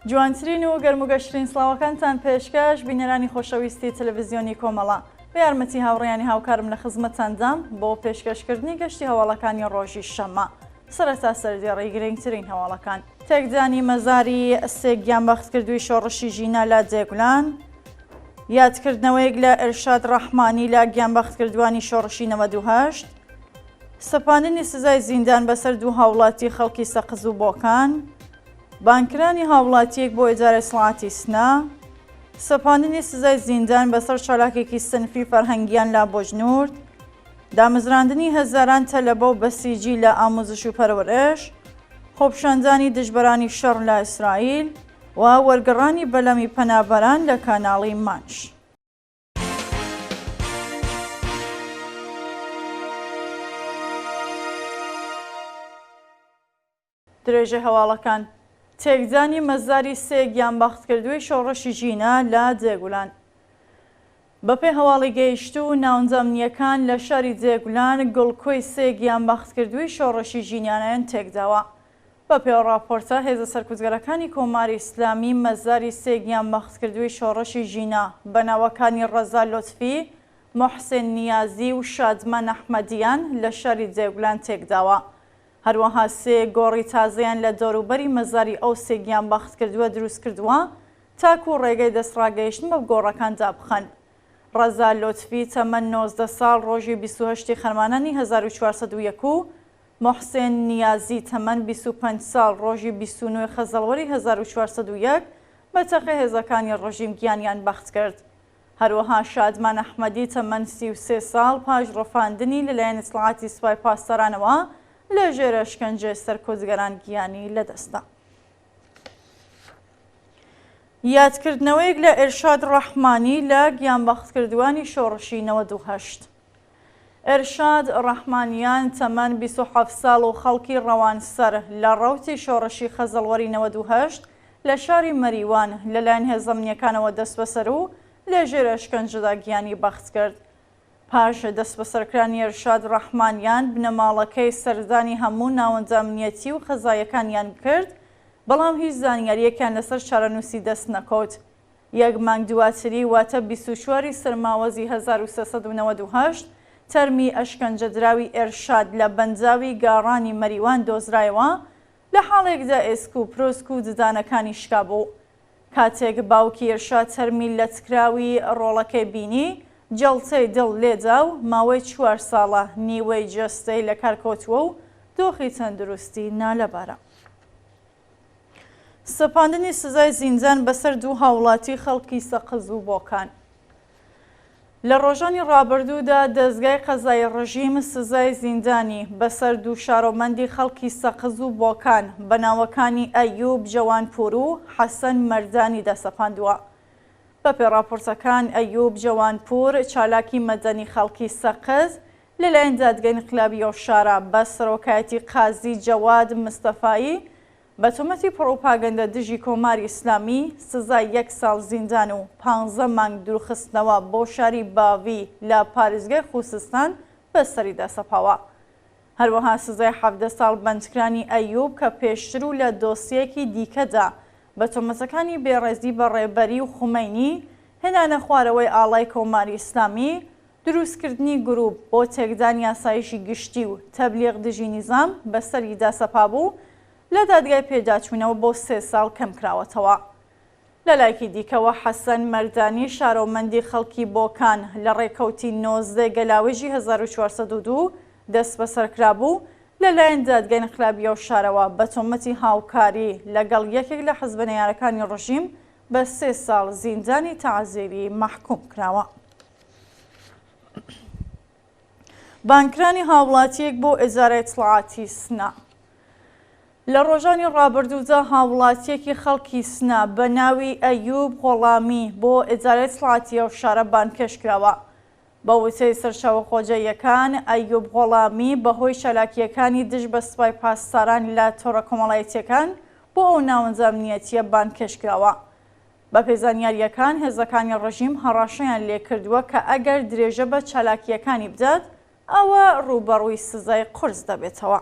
جوانترین و گەرم و گەشترین سڵاوەکانتان پێشکەش بینەرانی خۆشەویستی تەلەڤزیۆنی کۆمەڵە. بە یارمەتی هاوڕێیانی هاوکارم لە خزمەتتاندام بۆ پێشکەشکردنی گەشتی هەواڵەکانی ڕۆژی شەممە. سەرەتا سەردێڕی گرنگترین هەواڵەکان. تێکدانی مەزاری سێ گیانبەختکردووی شۆڕشی ژینا لە دێگولان. یادکردنەوەیەک لە ئێرشاد ڕەحمانی لە گیانبەختکردووانی شۆڕشی 98. سەپاندنی سزای زیندان بەسەر دوو هاوڵاتی خەڵکی سەقز و بۆکان. بانگکرانی هاوڵاتییەک بۆ ئیدارەی سڵاعەتی سنە. سەپاندنی سزای زیندان بەسەر چالاکێکی سنفی فەرهەنگیان لە بۆجنورد. دامەزراندنی هەزاران تەلەبە و بەسیجی لە ئاموزش و پەرورش، خۆپیشاندانی دژبەرانی شەڕ لە ئیسرائیل و وەرگەڕانی بەلەمی پەنابەران لە کاناڵی مانش. درێژەی هەواڵەکان، تێکدانی مەزاری سێ گیانبەختکردووی شۆڕشی ژینا لە دێگولان. بەپێی هەواڵی گەیشتوو، ناوندە ئەمنییەکان لە شاری دێگولان گڵکۆی سێ گیانبەختکردووی شۆڕشی ژینانیان تێکداوە. بەپێی ئەو ڕاپۆرتە، هێزە سەرکوتگەرەکانی کۆماری ئیسلامی مەزاری سێ گیانبەختکردووی شۆڕشی ژینا بە ناوەکانی ڕەزا لوتفی، موحسین نیازی و شادمان ئەحمەدیان لە شاری دێگولان تێکداوە. هەروەها سێ گۆڕی تازەیان لە دەوروبەری مەزاری ئەو سێ گیانبەختکردووە دروستکردووە تاکو ڕێگەی دەستڕاگەیشتن بە گۆڕەکان دابخەن. ڕەزا لوتفی تەمەن 19 ساڵ ڕۆژی 28 ی خەرمانانی 1401 و موحسێن نیازی تەمەن 25 ساڵ ڕۆژی 29 ی خەزەڵوەری 1401 بە تەقەی هێزەکانی ڕژیم گیانیان بەختکرد. هەروەها شادمان ئەحمەدی تەمەن 33 ساڵ پاش ڕفاندنی لەلایەن ئیتڵاعاتی سوپای پاسدارانەوە لە ژێر ئەشکەنجەی سەرکوتگەران گیانی لەدەستدا. یادکردنەوەیەک لە ئێرشاد ڕەحمانی لە گیانبەختکردووانی شۆڕشی 98. ئێرشاد ڕەحمانیان تەمەن 27 ساڵ و خەڵکی ڕەوانسەر لە ڕەوتی شۆڕشی خەزەڵوەری 98 لە شاری مەریوان لەلایەن هێزە ئەمنییەکانەوە دەستبەسەر و لە ژێر ئەشکەنجەدا گیانی بەخت کرد. پاش دەستبەسەرکرانی ئێرشاد ڕەحمانیان، بنەماڵەکەی سەردانی هەموو ناوەندە ئەمنییەتی و قەزاییەکانیان کرد، بەڵام هیچ زانیارییەکیان لەسەر چارەنووسی دەست نەکەوت. یەک مانگ دواتری واتە 24 ی سەرماوەزی 1398، تەرمی ئەشکەنجەدراوی ئێرشاد لە بەنداوی گاڕانی مەریوان دۆزرایەوە، لە حاڵێکدا ئێسک و پرۆسک و ددانەکانی شکابوو. کاتێک باوکی ئیرشاد تەرمی لەتکراوی ڕۆڵەکەی بینی، جەڵتەی دڵ لێدا و ماوەی چوار ساڵە نیوەی جەستەی لەکارکەوتووە و دۆخی تەندروستی نالەبارە. سەپاندنی سزای زیندان بەسەر دوو هاوڵاتی خەڵکی سەقز و بۆکان. لە ڕۆژانی ڕابردوودا دەزگای قەزایی ڕژیم سزای زیندانی بەسەر دوو شارۆمەندی خەڵکی سەقز و بۆکان بە ناوەکانی ئەیوب جەوانپوور و حەسەن مەردانیدا سەپاندووە. بەپێی ڕاپۆرتەکان ئەیوب جەوانپوور چالاکی مەدەنی خەڵکی سەقز لەلایەن دادگای ئینقلابی ئەو شارە بە سەرۆکایەتی قازی جەواد مستەفایی بە تۆمەتی پڕوپاگەندە دژی کۆماری ئیسلامی سزای یەک ساڵ زیندان و پانزە مانگ دوورخستنەوە بۆ شاری باڤی لە پارێزگای خووزستان بەسەریدا سەپاوە. هەروەها سزای 17 ساڵ بەندکرانی ئەیوب کە پێشتر و لە دۆسیەیەکی دیکەدا بە تۆمەتەکانی بێڕێزی بە ڕێبەری و خومەینی، هێنانە خوارەوەی ئاڵای کۆماری ئیسلامی، دروستکردنی گرووپ بۆ تێکدانی ئاسایشی گشتی و تەبلیغ دژی نیزام بەسەریدا سەپابوو، لە دادگای پێداچوونەوە بۆ سێ ساڵ کەمکراوەتەوە. لەلایەکی دیکەوە حەسەن مەردانی شارۆمەندی خەڵکی بۆکان لە ڕێکەوتی 19 گەلاوێژی 1402 دەستبەسەرکرابوو، لەلایەن دادگای ئینقلابی ئەو شارەوە بە تۆمەتی هاوکاری لەگەڵ یەکێک لە حزبە نەیارەکانی ڕژیم بە سێ ساڵ زیندانی تەعزیری مەحکووم کراوە. بانگکرانی هاوڵاتییەک بۆ ئیدارەی ئیتڵاعاتی سنە. لە ڕۆژانی ڕابردوودا هاوڵاتییەکی خەڵکی سنە بە ناوی ئەیوب غوڵامی بۆ ئیدارەی ئیتڵاعاتی ئەو شارە بانگهێشت کراوە. بە وتەی سەرچاوە خۆجێیەکان، ئەیوب غوڵامی بەهۆی چالاکییەکانی دژ بە سوپای پاسداران لە تۆڕە کۆمەڵایەتییەکان بۆ ئەو ناوەندە ئەمنییەتییە بانگهێشت کراوە. بەپێی زانیارییەکان، هێزەکانی ڕژیم هەڕەشەیان لێکردووە کە ئەگەر درێژە بە چالاکییەکانی بدات، ئەوە ڕووبەڕووی سزای قورس دەبێتەوە.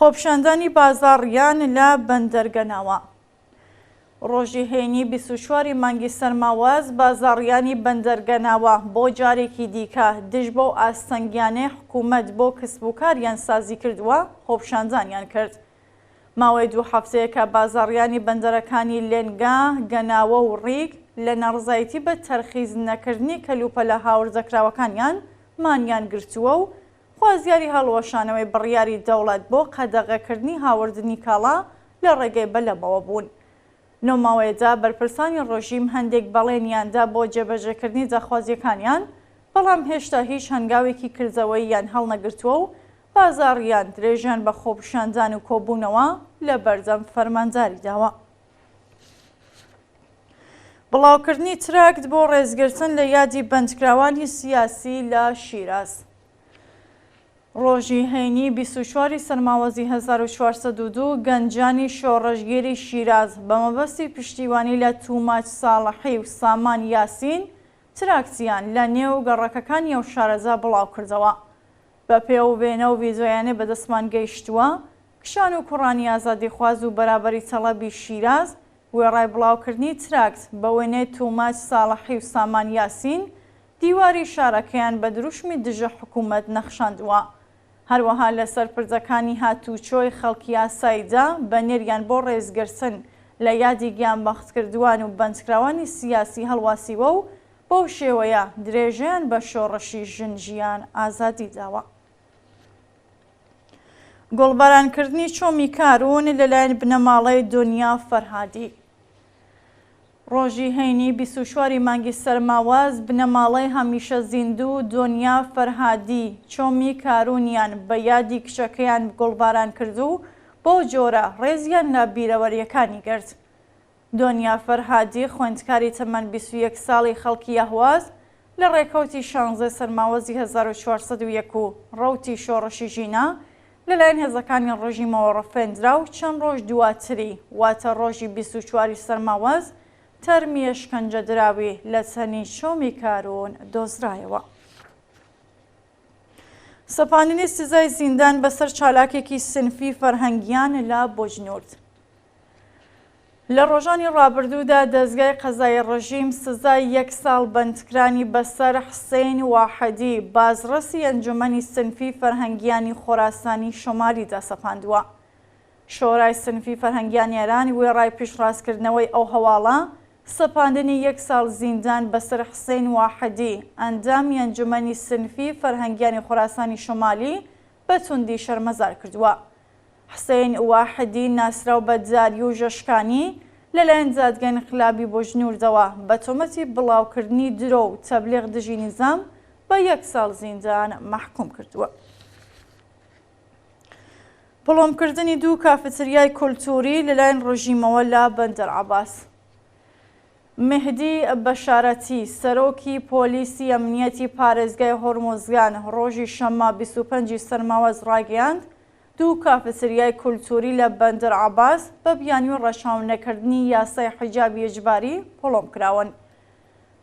خۆپیشاندانی بازاڕیان لە بەندەرگەناوە. ڕۆژی هەینی 24 ی مانگی سەرماوەز بازاڕیانی بەندەرگەناوە بۆ جارێکی دیکە دژ بەو ئاستەنگیانەی حکوومەت بۆ کسب و کاریان سازی کردووە خۆپیشاندانیان کرد. ماوەی دوو هەفتەیە کە بازاڕیانی بەندەرەکانی لێنگە، گەناوە و ڕیگ لە ناڕزایەتی بە تەرخیز نەکردنی کەلوپەلە هاوردەکراوەکانیان مانیان گرتووە و خوازیاری هەڵوەشانەوەی بڕیاری دەوڵەت بۆ قەدەغەکردنی هاوردنی کاڵا لە ڕێگەی بەلەمەوە بوون. لەو ماوەیەدا بەرپرسانی ڕژیم هەندێک بەڵێنیان دا بۆ جێبەجێکردنی داخوازییەکانیان، بەڵام هێشتا هیچ هەنگاوێکی کردەوەییان هەڵنەگرتووە و بازاڕیان درێژەیان بە خۆپیشاندان و کۆبوونەوە لە بەردەم فەرمانداری داوە. بڵاوکردنی تراکت بۆ ڕێزگرتن لە یادی بەندکراوانی سیاسی لە شیراز. ڕۆژی هەینی 24 ی سەرماوەزی 1402 گەنجانی شۆڕشگێری شیراز بە مەبەستی پشتیوانی لە توماج ساڵحی و سامان یاسین تراکتیان لە نێو گەڕەکەکانی ئەو شارەدا بڵاوکردەوە. بەپێ ئەو وێنە و ڤیدیۆیانەی بەدەستمان گەیشتووە، کچان و کوڕانی ئازادیخواز و بەرابەری تەڵەبی شیراز وێڕای بڵاوکردنی تراکت بە وێنەی توماج ساڵحی و سامان یاسین، دیواری شارەکەیان بە دروشمی دژە حکوومەت نەخشاندووە. هەروەها لەسەر پردەکانی هاتووچۆی خەڵکی ئاساییدا بەنێریان بۆ ڕێزگرتن لە یادی گیانبەختکردووان و بەندکراوانی سیاسی هەڵواسیوە و بەو شێوەیە درێژەیان بە شۆڕشی ژن ژیان ئازادی داوە. گوڵبارانکردنی چۆمی کارون لەلایەن بنەماڵەی دنیا فەرهادی. ڕۆژی هەینی 24 ی مانگی سەرماوەز بنەماڵەی هەمیشە زیندوو دۆنیا فەرهادی چۆمی کارونیان بە یادی کچەکەیان گوڵباران کرد و بەو جۆرە ڕێزیان لە بیرەوەرییەکانی گرت. دۆنیا فەرهادی خوێندکاری تەمەن 21 ساڵی خەڵکی ئەهواز لە ڕێکەوتی شانزەی سەرماوەزی 1401 و ڕەوتی شۆڕشی ژینا لەلایەن هێزەکانی ڕژیمەوە ڕفێندرا و چەند ڕۆژ دواتری واتە ڕۆژی 24 ی سەرماوەز تەرمی ئەشکەنجەدراوی لە چەنی چۆمی کارون دۆزرایەوە. سەپاندنی سزای زیندان بەسەر چالاکێکی سنفی فەرهەنگیان لە بۆجنورد. لە ڕۆژانی ڕابردوودا دەزگای قەزایی ڕژیم سزای یەک ساڵ بەندکرانی بەسەر حسین واحدی بازڕەسی ئەنجومەنی سنفی فەرهەنگیانی خۆراسانی شۆمالیدا سەپاندووە. شۆرای سنفی فەرهەنگیانی ئێران وێڕای پشتڕاستکردنەوەی ئەو هەواڵە، سەپاندنی یەک ساڵ زیندان بەسەر حسین واحدی ئەندامی ئەنجومەنی سنفی فەرهەنگیانی خۆراسانی شۆمالی بە توندی شەرمەزار کردووە. حسین واحدی ناسراو بە داریوش ئەشکانی لەلایەن دادگای ئینقلابی بۆجنوردەوە بە تۆمەتی بڵاوکردنی درۆ و تەبلیغ دژی نیزام بە یەک ساڵ زیندان مەحکوم کردووە. پڵۆمکردنی دوو کافتریای کولتووری لەلایەن ڕژیمەوە لە بەندەر عەباس. مێهدی بەشارەتی، سەرۆکی پۆلیسی ئەمنیەتی پارێزگای هۆرمۆزگان ڕۆژی شەممە 25 ی سەرماوەز ڕایگەیاند، دوو کافتریای کولتووری لە بەندەر عەباس بە بیانووی ڕەچاو نەکردنی یاسای حیجابی ئیجباری پڵۆم کراون.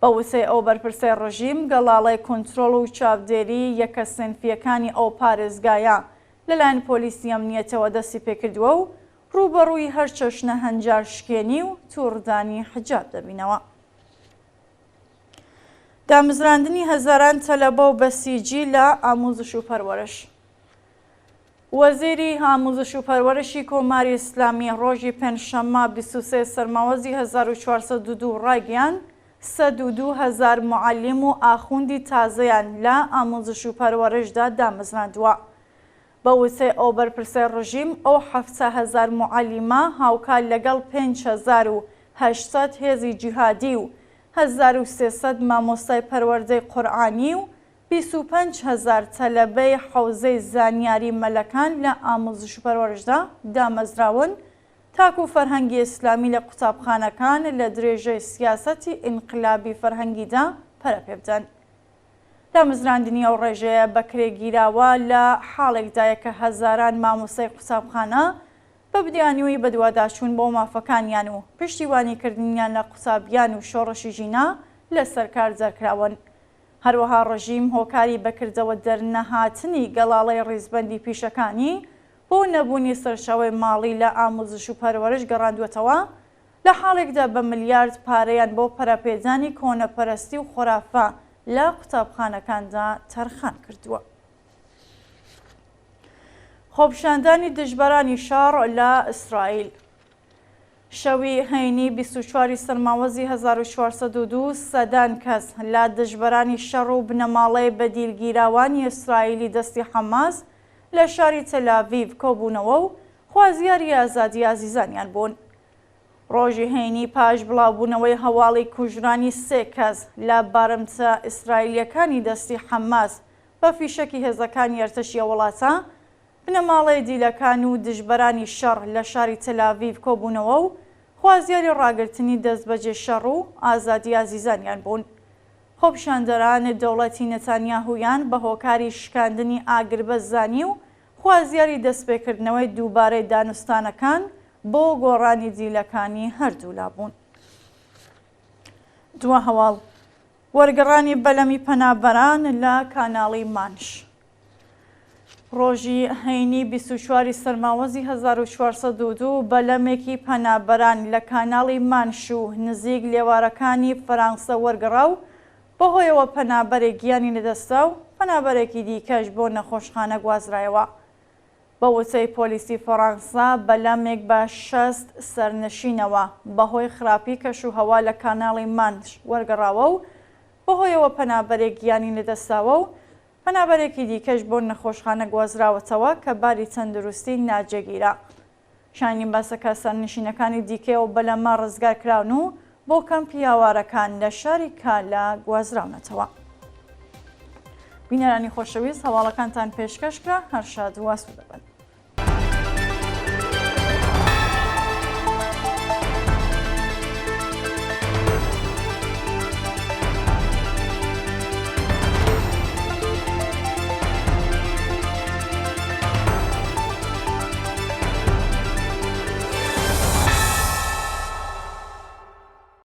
بە وتەی ئەو بەرپرسەی ڕژیم، گەڵاڵەی کونترۆڵ و چاودێریی یەکە سێنفییەکانی ئەو پارێزگایە لەلایەن پۆلیسی ئەمنیەتەوە دەستی پێکردووە و ڕووبەڕووی هەر چەشنە هەنجارشکێنی و تووڕدانی حجاب دەبینەوە. دامەزراندنی هەزاران تەلەبە و بەسیجی لە ئاموزش و پەروەرش. وەزیری ئاموزش و پەروەرشی کۆماری ئیسلامی ڕۆژی پێنجشەممە 23 سەرماوەزی 1402 ڕایگەیاند، 102 هەزار موعەلیم و ئاخوندی تازەیان لە ئاموزش و پەروەرشدا دامەزراندووە. بە وتەی ئەو بەرپرسەی ڕژیم، ئەو 70 هەزار موعەلیمە هاوکات لەگەڵ 5800 هێزی جیهادی و 1300 مامۆستای پەروەردەی قورئانی و 25 هەزار تەلەبەی حەوزەی زانیاری مەلەکان لە ئاموزش و پەروەرشدا دامەزراون تاکوو فەرهەنگی ئیسلامی لە قوتابخانەکان لە درێژەی سیاسەتی ئینقلابی فەرهەنگیدا پەرە پێ بدەن. دامەزراندنی ئەو ڕێژەیە بەکرێگیراوە لە حاڵێکدایە کە هەزاران مامۆستای قوتابخانە بە بیانووی بەدواداچوون بۆ مافەکانیان و پشتیوانیکردنیان لە قوتابیان و شۆڕشی ژینا لەسەر کار دەرکراون. هەروەها ڕژیم هۆکاری بەکردەوە دەرنەهاتنی گەڵاڵەی ڕیزبەندی پیشەکانی بۆ نەبوونی سەرچاوەی ماڵی لە ئاموزش و پەروەرش گەڕاندووەتەوە، لە حاڵێکدا بە ملیارد پارەیان بۆ پەرەپێدانی کۆنەپەرستی و خورافە لە قوتابخانەکاندا تەرخان کردووە. خۆپیشاندانی دژبەرانی شەڕ لە ئیسرائیل. شەوی هەینی 24 ی سەرماوەزی 1402 سەدان کەس لە دژبەرانی شەڕ و بنەماڵەی بەدیلگیراوانی ئیسرائیلی دەستی حەماس لە شاری تەلاڤیڤ کۆبوونەوە و خوازیاری ئازادی ئازیزانیان بوون. ڕۆژی هەینی پاش بڵاوبوونەوەی هەواڵی کوژرانی سێ کەس لە بارمتە ئیسرائیلییەکانی دەستی حەماس بە فیشەکی هێزەکانی ئەرتەشی ئەو وڵاتە، بنەماڵەی دیلەکان و دژبەرانی شەڕ لە شاری تەلاڤیڤ کۆبوونەوە و خوازیاری ڕاگرتنی دەستبەجێ شەڕ و ئازادی ئازیزانیان بوون. خۆپیشاندەران دەوڵەتی نەتانیاهویان بە هۆکاری شکاندنی ئاگربەست زانی و خوازیاری دەستپێکردنەوەی دووبارەی دانوستانەکان بۆ گۆڕانی دیلەکانی هەردوولا بوون. دوا هەواڵ، وەرگەڕانی بەلەمی پەنابەران لە کاناڵی مانش. ڕۆژی هەینی 24 ی سەرماوەزی 1402 بەلەمێکی پەنابەران لە کاناڵی مانش و نزیک لێوارەکانی فەرانسە وەرگەڕا و بەهۆیەوە پەنابەرێک گیانی لەدەستدا و پەنابەرێکی دیکەش بۆ نەخۆشخانە گوازرایەوە. بە وتەی پۆلیسی فەڕەنسا، بەلەمێک بە 60 سەرنشینەوە بەهۆی خراپی کەشوهەوا لە کاناڵی مانش وەرگەڕاوە و بەهۆیەوە پەنابەرێک گیانی لەدەستداوە و پەنابەرێکی دیکەش بۆ نەخۆشخانە گوازراوەتەوە کە باری تەندروستی ناجێگیرە. شایانی باسە کە سەرنشینەکانی دیکەی ئەو بەلەمە ڕزگارکراون و بۆ کەمپی ئاوارەکان لە شاری کالە گوازراونەتەوە. بینەرانی خۆشەویست هەواڵەکانتان پێشکەش کرا هەر شاد و ئاسوودە بن.